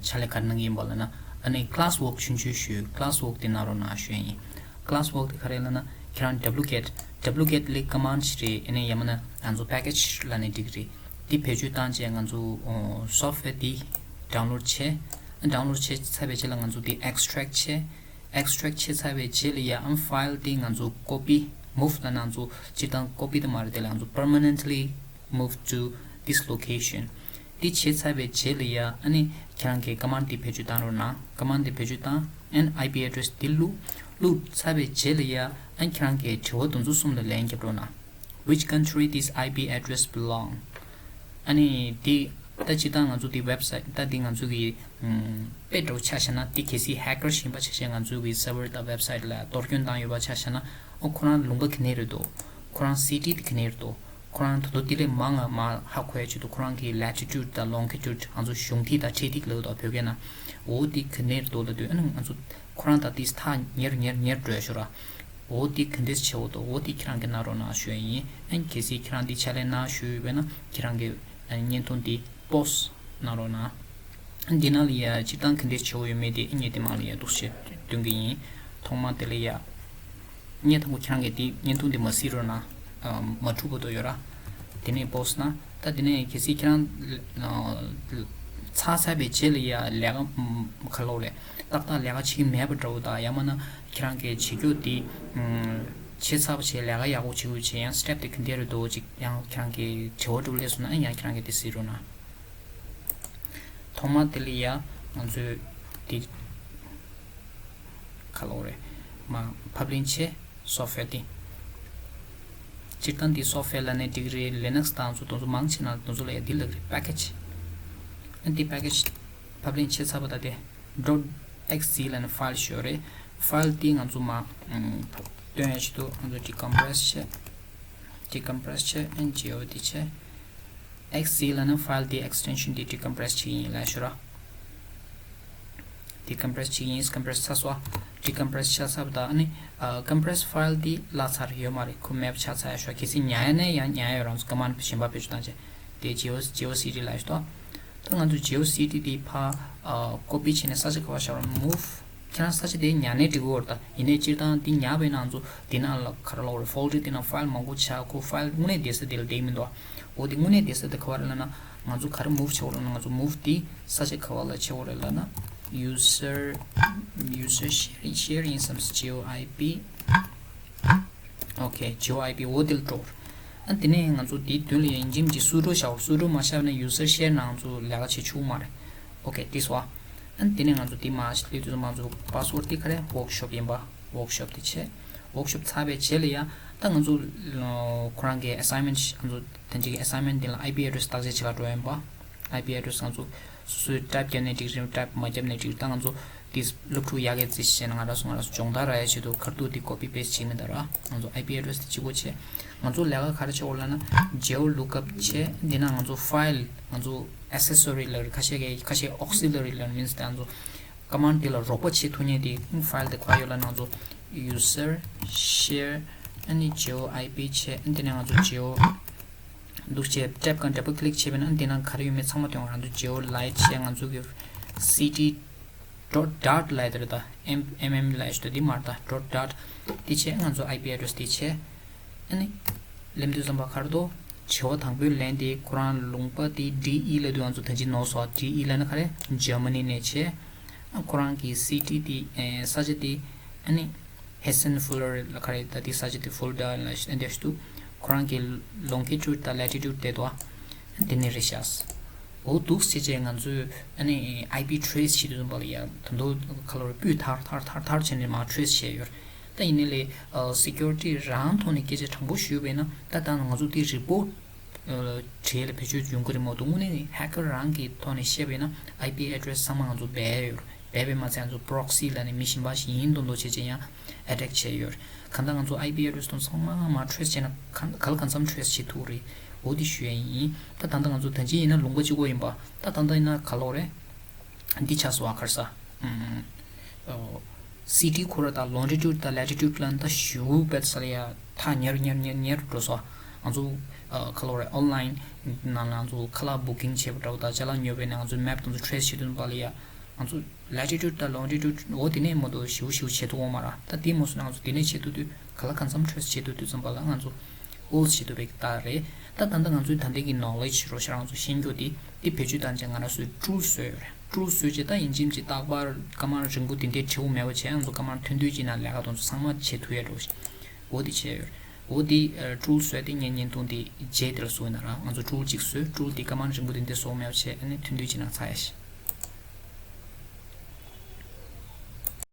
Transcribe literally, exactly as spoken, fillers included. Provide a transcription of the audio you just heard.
ཕྱག་ལས་ག་རེ་གནང་གི་ཡིན་པ་ལབ་ན། ཨ་ནི་class work ཆུང་ཆུང་ཞུ། class work དེ་གནང་རོགས་གནང་ཞུ་ཡ་ཡིན། class work དེ་ག་རེ་ལབ་ན། ཁྱེད་རང་duplicate duplicate ལས་command ཞིག་རེད། ཨ་ནི་ཡང་མིན་ན་ང་ཚོ་package ལབ་ནས་འགྲིག་གི་རེད། དེ་བེད་སྤྱོད་བཏང་རྗེས་ང་ཚོ་software དེ་download བྱས། download བྱས་ཚར་བའི་རྗེས་ལ་ང་ཚོ་དེ་extract བྱས། extract བྱས་ཚར་བའི་རྗེས་ལ་ཡ་ཨམ་file དེ་ང་ཚོ་copy move ལབ་ན་ང་ཚོ་སྤྱིར་བཏང་copy དེ་མ་རེད། དེ་ལ་ང་ཚོ་permanently move to this location དེ་བྱས་ཚར་བའི་རྗེས་ལ་ཡ་ཨ་ནི་ཁྱེད་རང་གིས་command དེ་བེད་སྤྱོད་བཏང་རོགས་གནང་། command དེ་བེད་སྤྱོད་བཏང་and IP address དེ་བླུགས། བླུགས་ཚར་བའི་རྗེས་ལ་ཡ་ཨ་ནི་ཁྱེད་རང་གིས་དྲི་བ་དེ་ཚོ་གསུམ་ལ་ལན་རྒྱབ་རོགས་གནང་། Which country this IP address belong? ཨ་ནི་འདི་ད་སྤྱིར་བཏང་ང་ཚོ་འདི་website ད་འདི་ང་ཚོ་གི་ཨམ་དཔེ་འདྲ་བོ་ཆ་བཞག་ན། འདི་གལ་སྲིད་hacker ཞིག་ཡིན་པ་ཆ་བཞག་ན། ང་ཚོ་གི་server དང་website ལ་གཏོར་སྐྱོན་བཏང་ཡོད་པ་ཆ་བཞག་ན། ཨོ་ཁོ་རང་ལུང་པ་ག་ནས་རེད་དོ། ཁོ་རང་city དེ་ག་ནས་རེད་དོ། ཁོ་རང་ད་དུང་དེ་ལས་མང་ང་མ་ཧ་གོ་ཡ་ཆེད་དུ་ཁོ་རང་གི་latitude དང་longitude ང་ཚོ་གཞུང་ཐིག་དང་འཕྲེད་ཐིག་ལབ་དོ་བོད་སྐད་ན། འོ་དེ་ག་ནས་རེད་དོ་ལབ་དུས། ཨ་ནི་ང་ཚོ་ཁོ་རང་དང་དེ་ཐག་ཉེ་རུ་ཉེ་རུ་ཉེ་རུ་འགྲོ་ཡ་ཤོག་ར། འོ་དེ་ག་འདྲས་བྱེད་འོ་དོ། འོ་དེ་ཁྱེད་རང་གིས་གནང་རོགས་གནང་ཞུ་ཡ་ཡིན། ཨ་ནི་གལ་སྲིད་ཁྱེད་རང་འདི་ཕྱག་ལས་གནང་ཞུ་ཡོད་པས་ན་ཁྱེད་རང་གི་ཨ་ནི་བརྙན་ཐུང་འདི་post གནང་རོགས་གནང་། ཨ་ནི་འདི་ནང་ལ་ཡ་སྤྱིར་བཏང་ག་འདྲས་བྱེད་འོ་ཡོད་མེད་དེ་ཨ་ནི་དེ་མང་ལ་ཡ་འདུག་སེ་སྟོན་གི་ཡིན། ཐོག་མ་དེ་ལ་ཡ། ཨ་ནི་དང་པོ་ཁྱེད་རང་གིས་འདི་བརྙན་ཐུང་འདི་མ་གཟིགས་རོགས་གནང་། ཨ་མ་འཁྲུག་པ་དོ་ཡོད་ར། དེ་ནས་post གནང་། ད་དེ་ནས་གལ་སྲིད་ཁྱེད་རང་ཨ་ཚར་ཚར་བའི་རྗེས་ལ་ཡ་ལས་ཀ་ཨམ་ག་ལབ་རེད། ཏག་ཏག་ལས་ཀ་བྱེད་ཀྱི་མེད་པ་འདྲ་བོ་དང་། ཡང་མིན་ན་ཁྱེད་རང་གིས་བྱེད་རྒྱུ་དེ་ཨམ་བྱས་ཚར་བ་བྱས། ལས་ཀ་ཡག་པོ་བྱེད་དགོས་བྱས། ཡང་step དེ་ག་འདྲས་རེད་འདུག་ཅིག་ཡང་ཁྱེད་རང་གིས་དྲི་བ་འདྲ་བོ་སླེབས་སོང་ན། ཨ་ཡང་ཁྱེད་རང་གིས་དེ་གཟིགས་རོགས་གནང་། ཐོག་མ་དེ་ལ་ཡ་ང་ཚོས་དེ་ག་ལབ་རེད། མ་ཕབ་ལེན་བྱས་software དེ། སྤྱིར་བཏང་འདི་software ལབ་ནས་འགྲིག་རེད། Linux དང་ཚོ་དེ་ཚོ་མང་ཆེ་ན་དེ་ཚོ་ལ་ཡ་འདི་ལབ་རེད། package ཨ་འདི་package ཕབ་ལེན་བྱས་ཚར་བ་ད་དེ་dot xz ལབ་ནས་file ཞིག་ཡོད་རེད། file དེ་ང་ཚོ་མ་ཨམ་སྟོན་ཡ་ཆེད་དུ་ང་ཚོ་decompress བྱས། decompress བྱས། ཨ་ནི་geo དེ་བྱས། X C ལབ་ན་file དེ་extension དེ་decompress བྱེད་ཀྱི་ཡིན་ལབ་ཞུ་ར། decompress བྱེད་ཀྱི་ཡིན། compress ཚར་སོང་། decompress ཆགས་ཚར་བ་དང་། ཨ་ནི་ཨ་compress file དེ་བརླག་ཚར་ཡོད་མ་རེད། ཁོ་མེད་པ་ཆགས་ཚར་ཡ་ཞུ་ར། གལ་སྲིད་ཉར་ཡ་ན་ཡང་ཉར་ཡ་ཡོད། རང་ཚོ་command གཞན་པ་བེད་སྤྱོད་བཏང་བྱས། དེ་geo geocd ལབ་ཞུ་དོ། ད་ང་ཚོ་geocd དེ་ཕར་ཨ་copy བྱས་ནས་ས་ཆ་ག་པར་བཞག་རོགས། move ཁྱེད་རང་ས་ཆ་དེ་ཉར་ནས་འགྲིག་གི་ཡོད་རེད། ད་ཡིན་ནའི་སྤྱིར་བཏང་འདི་ཉར་བའི་ནང་ཚོ་འདི་ནང་ལ་ག་རེ་ལབ་དགོས་རེད། folder འདི་ནང་file མང་པོ་ཆགས། ཁོ་file དངོས་གནས་བསྡད་ས་དེ་ལ་བསྡད་ཀྱི་མི་འདུག་འོ་དེ་དངོས་གནས་བསྡད་ས་དེ་ག་པར་རེད་ལབ་ན། ང་ཚོ་ག་རེ་move བྱེད་དགོས་རེད་ལབ་ན། ང་ཚོ་move དེ་ས་ཆ་ག་པར་ལ་བྱེད་དགོས་རེད་ལབ་ན། user user share share instance geo IP okay geo IP འོ་དེ་ལ་འགྲོ། ཨ་དེ་ནས་ང་ཚོ་དེའི་མདུན་ལ་ཡིན་གཅིག་མིན་གཅིག་sudo བཞག sudo མ་བཞག་ན་user share ནང་ང་ཚོ་ལས་ཀ་བྱེད་ཆོག་མ་རེད། okay དེ་སོ། ཨ་དེ་ནས་ང་ཚོ་དེ་མ་ལས་དུས་ཚོད་མ་ཚོ་password དེ་ག་རེ་workshop ཡིན་པ། workshop དེ་བྱས། workshop ཚར་བའི་རྗེས་ལ་ཡ་ད་ང་ཚོ་ཁོ་རང་གི་assignment ང་ཚོ་དེ་འདྲ་གི་assignment དེ་ལ IP address བརྟག་དཔྱད་བྱེད་ག་འགྲོ་ཡིན་པ། IP address ང་ཚོ་སོ་སོས་type བརྒྱབ་ནས་འགྲིག་རེད། type མ་བརྒྱབ་ནས་འགྲིག་ད་ང་ཚོ་དེ་སློབ་ཕྲུག་ཡག་གི་རྩིས་བྱས་ན་ང་རང་ཚོ་ང་རང་ཚོ་སྦྱོང་བརྡར་རག་ཡ་ཆེད་དུ་ཁ་ཐུག་དེ་copy paste བྱེད་མི་འདུག་ར། ང་ཚོ་IP address དེ་གཅིག་པོ་བྱས། ང་ཚོ་ལས་ཀ་ག་རེ་བྱེད་དགོས་ལབ་ན། geo lookup བྱས། འདི་ན་ང་ཚོ་file ང་ཚོ་accessory ལབ་རེད། ཁ་ཤས་ཀྱིས་ཁ་ཤས་auxiliary ལབ་རེད། means དེ་ང་ཚོ་command དེ་ལ་རོགས་པ་བྱེད་ཐུབ་མཁན་དེ་file དེ་ག་པར་ཡོད་ལབ་ན། ང་ཚོ་user share ཨ་ནི་geo IP བྱས། ཨ་ནི་དེ་ནས་ང་ཚོ་geo འདུག་བྱས། tab གང་double click བྱས་པ་ན་འདི་ན་ག་རེ་ཡོད་མེད་ཚང་མ་སྟོན། ང་ཚོ་geolite བྱས། ང་ཚོ་གི་city dot dart ལབ་ཡ་དེ་རེད། ད་M M M ལབ་ཡ་ཞིག་འདུག་འདི་མ་རེད། ད་dot dart འདི་བྱས། ང་ཚོ IP address འདི་བྱས། ཨ་ནི་ལེན་དུས་ཙམ་པ་ག་རེ་འདུག་བྱེད་པ་དང་པོའི་ལན་དེ་ཁོ་རང་ལུང་པ་དེ་D E ལབ་དུས་ང་ཚོ་ད་ཅི་ནོར་སོང་། D E ལབ་ན་ག་རེ། Germany ནས་བྱས། ཨ་ཁོ་རང་གི་city དེ་ཨེ་ས་ཆ་དེ་ཨ་ནི་Hessen Fulda ལ་ག་རེ། ད་དེ་ས་ཆ་དེ་Fulda ལ་ཨ་འདྲ་ཞིག་འདུག་ཁོ་རང་གི་longitude དང་latitude དེ་དོ། ཨ་དེ་ནས་རེད་ཤག་འོ་འདུག་སེ་བྱས་ང་ཚོས་ཨ་ནི་IP trace བྱེད་དུས་ཙམ་པ་ལ་ཡ་ད་དུང་ཁ་ལོ་རེ་སྤུས་དག་དག་དག་དག་བྱས་ནས་མར་trace བྱས་ཡོད། ད་ཡིན་ནའི་ལས་ཨ་security རང་ཐོག་ནས་སྐད་ཆ་དྲང་པོ་ཞུས་པ་ཡིན་ན། ད་ད་ང་ཚོ་དེ་report ཨ་བྲིས་ལ་བེད་སྤྱོད་ཡོང་གི་རེད་མ་གཏོགས། དངོས་གནས་hacker རང་གི་ཐོག་ནས་བཤད་པ་ཡིན་ན་IP address ཚང་མ་ང་ཚོ་སྦས་ཡོད། སྦས་པས་མ་ཚད་ང་ཚོ་proxy ལབ་ནས་མི་གཞན་པ་ཞིག་ཡིན་མདོག་མདོག་བྱས་བྱས་ཡང་attack བྱས་ཡོད། གང་ལྟར་ང་ཚོ་IP address དང་ཚང་མ་མར་trace བྱས་ན་གང་ག་ལ་གང་འཚམ་trace བྱེད་ཐུབ་རེད། འོ་དེ་ཞུ་ཡ་ཡིན། ད་ད་ལྟ་ང་ཚོ་ད་ཅི་ཡིན་ན་ལུང་པ་གཅིག་པོ་ཡིན་པ། ད་ད་ལྟ་ཡིན་ན་ག་ལོག་རེད། འདི་ཆགས་སོང་བ། ག་རེ་ཟ། ཨམ། ཨོ། city ཁོ་ར་དང་longitude དང་latitude ལ་ད་ཞུ་བེད་ས་ལ་ཡ་ཐག་ཉེ་རུ་ཉེ་རུ་ཉེ་རུ་ཉེ་རུ་འགྲོ་སོང་། ང་ཚོ་ཨ་ག་ལོག་རེད། online ནང་ལ་ང་ཚོ་ཁ་ལག་booking བྱེད་པ་འདྲ་བོ་དང་ཅ་ལག་ཉོ་བའི་ནང་ང་ཚོ་map དང་ཚོ་trace བྱེད་དུས་པ་ལ་ཡ། ང་ཚོ་latitude་དང་longitude་འོ་དེ་ནས་མ་གཏོགས་ཞེ་པོ་ཞེ་པོ་བྱེད་ཐུབ་ཀྱི་ཡོད་མ་རེད། ད་དེ་མ་སོང་ན་ང་ཚོ་དེ་ནས་བྱེད་ཐུབ་དུས་ག་ལ་གང་འཚམ་trace་བྱེད་ཐུབ་དུས་ཙམ་པ་ལ་ང་ཚོ་ཨོལ་བྱེད་ཐུབ་པའི་རྟགས་རེད། ད་ད་ལྟ་ང་ཚོའི་ད་ལྟའི་གི་knowledge་རོ་ཤ་རང་ཚོ་ཤེས་རྒྱུ་དེ་དེ་བེད་སྤྱོད་བཏང་བྱས་ང་རང་ཚོས་rule་བཟོས་ཡོད་རེད། rule་བཟོས་བྱས་ད་ཡིན་གཅིག་མིན་གཅིག་རྟག་པར་སྐར་མ་རིང་པོ་དེ་འདྲའི་བྲེལ་བ་མེད་པ་བྱས་ང་ཚོ་སྐར་མ་ཐུང་ཐུང་ཅིག་ནང་ལས་ཀ་དེ་ཚོ་ཚང་མ་བྱེད་ཐུབ་ཡ་རོ་ཤ་འོ་དེ་བྱས་ཡོད་རེད། འོ་དེ་rule་བཟོས་ཏེ་ངས་བརྙན་ཐུང་དེ་རྗེས་དེ་ལ་བཟོས་ན་ར་ང་ཚོ་rule་གཅིག་བཟོས། rule་དེ་སྐར་མ་རིང་པོ་དེ་འདྲའི་བཟོ་མེད་པ་བྱས་ཨ་ནི་ཐུང་ཐུང་ཅིག་ནང་ཚར་ཡ་ཞིག